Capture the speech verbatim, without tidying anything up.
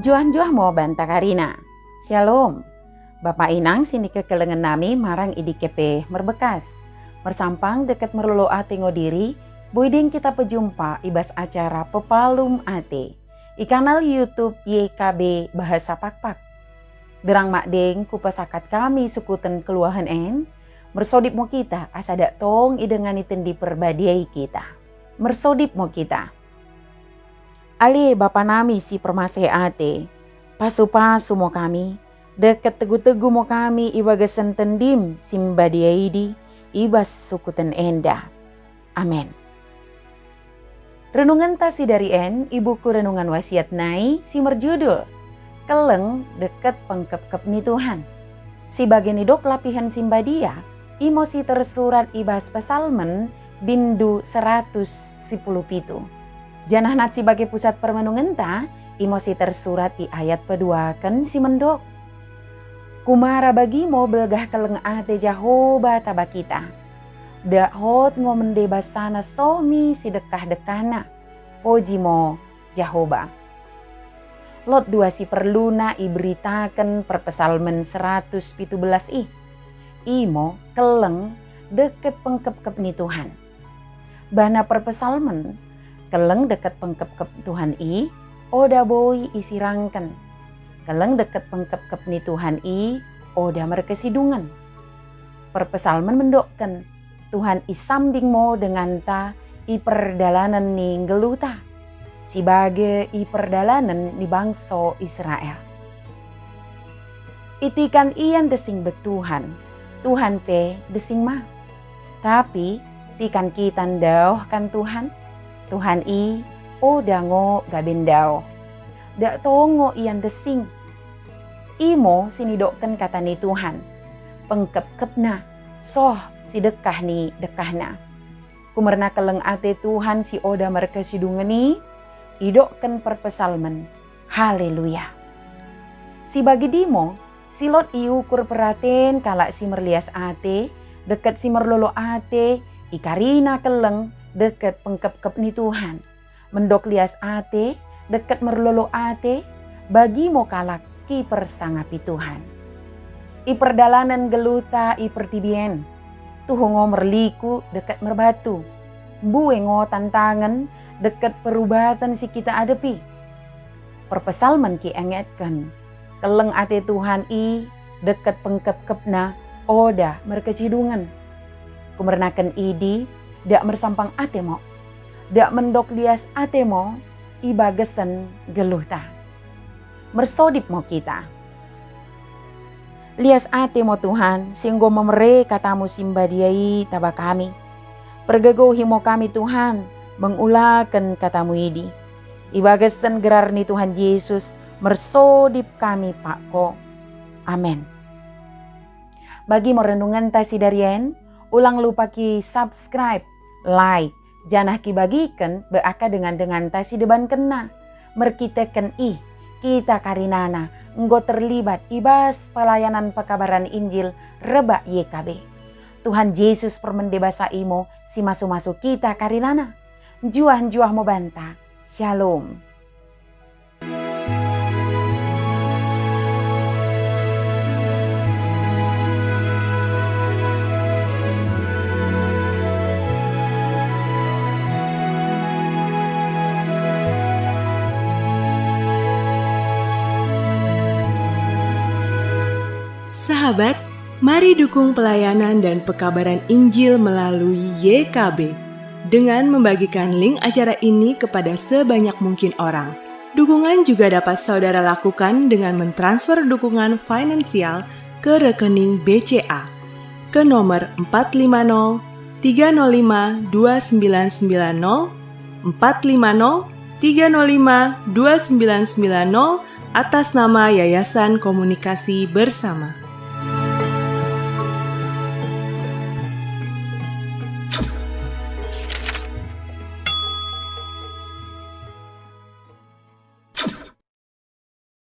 Njuah-njuah mo banta karina. Syalom. Bapa inang sinikekelengen nami marang i dike pe merbekas. Mersampang dekket merlolo ate ngo diri, boi deng kita pejumpa i bas acara Pepalum Ate i kanal YouTube Y K B Bahasa Pakpak. Sinderrang madeng kupesakat kami sukuten kelluahen en, mersodip mo kita asa dak tong idengani Tendi Perbadia i kita. Mersodip mo kita. Ale Bapa nami si permaseh ate, pasu-pasu mo kami, dekket tegu-tegu mo kami i bagasen Tendim si mbadia idi, i bas sukuten enda. Amen. Renungenta sidari en i buku Renungan Wasiat nai si merjudul Kelleng Dekket Pengkepkep ni Tuhan. Si bage nidok lapihen si mbadia, imo si tersurat i bas Pesalmen bindu seratus sipuluh pitu. Janah nat si bage pusat permenungenta, imo si tersurat i ayat peduaken si mendok. Kumarna bagi mo belgah kelleng ate Jahoba taba kita. Dak hot ngo mende basana soh mi sidekkah-dekkahna. Poji mo Jahoba. Lot dua si perluna iberitaken perpesalmen seratus pitu belas i. Imo kelleng dekket pengkepkep ni Tuhan. Bana perpesalmen, kelleng dekket pengkepkep Tuhan i oda boi isirangken. Kelleng dekket pengkepkep ni Tuhan i oda merkesidungen. Perpesalmen mendokken, Tuhan i sambing mo denganta i perdalanen ni nggelluhta, si bage i perdalanen ni bangso Israel. I tikan ia ndessing bai Tuhan, Tuhan pe ndessing ma. Tapi tikan kita ndaoh kan Tuhan, Tuhan i oda ngo gabe ndaoh. Dak tong ngo ia ndessing. Imo sinidokken kata ni Tuhan, pengkepkepna soh sidekkah ni dekkahna. Kumerna kelleng ate Tuhan si oda merkesidungen i, idokken perpesalmen, haleluya. Si bagidi mo, si lot iukur peraten kalak si merlias ate, dekket si merlolo ate, i karina kelleng, dekket pengkepkep ni Tuhan. Mendok lias ate, dekket merlolo ate, bagi mo kalak si kipersangapi Tuhan. I perdalanen nggelluhta i pertibi en, tuhu ngo merliku dekket merbatu. Mbue ngo tantangen dekket perubaten si kita adepi. Perpesalmen kiengetken, kelleng ate Tuhan i dekket pengkepkepna oda merkesidungen. Kumernaken idi, dak mersampang ate mo, dak mendok lias ate mo i bagasen nggelluhta. Mersodip mo kita. Lias ate mo Tuhan, si enggo memere katamu si mbadia i taba kami. Pergegohi mo kami Tuhan, mengulaken katamu idi. I bagasen gerar ni Tuhan Jesus, mersodip kami pakko. Amen. Bagi mo renungenta sidari en, ulang lupa ki-subscribe, like, janah kibagiken bai akka dengan-denganta si debankenna. Merkiteken i, kita karinana enggo terlibat i bas pelayanan pekabaran Injil rebbak Y K B. Tuhan Jesus permende basa imo si masu-masu kita karinana. Njuah-njuah mo banta. Syalom. Sahabat, mari dukung pelayanan dan pekabaran Injil melalui Y K B dengan membagikan link acara ini kepada sebanyak mungkin orang. Dukungan juga dapat saudara lakukan dengan mentransfer dukungan finansial ke rekening B C A, ke nomor empat lima nol tiga nol lima dua sembilan sembilan nol, empat lima nol tiga nol lima dua sembilan sembilan nol, atas nama Yayasan Komunikasi Bersama.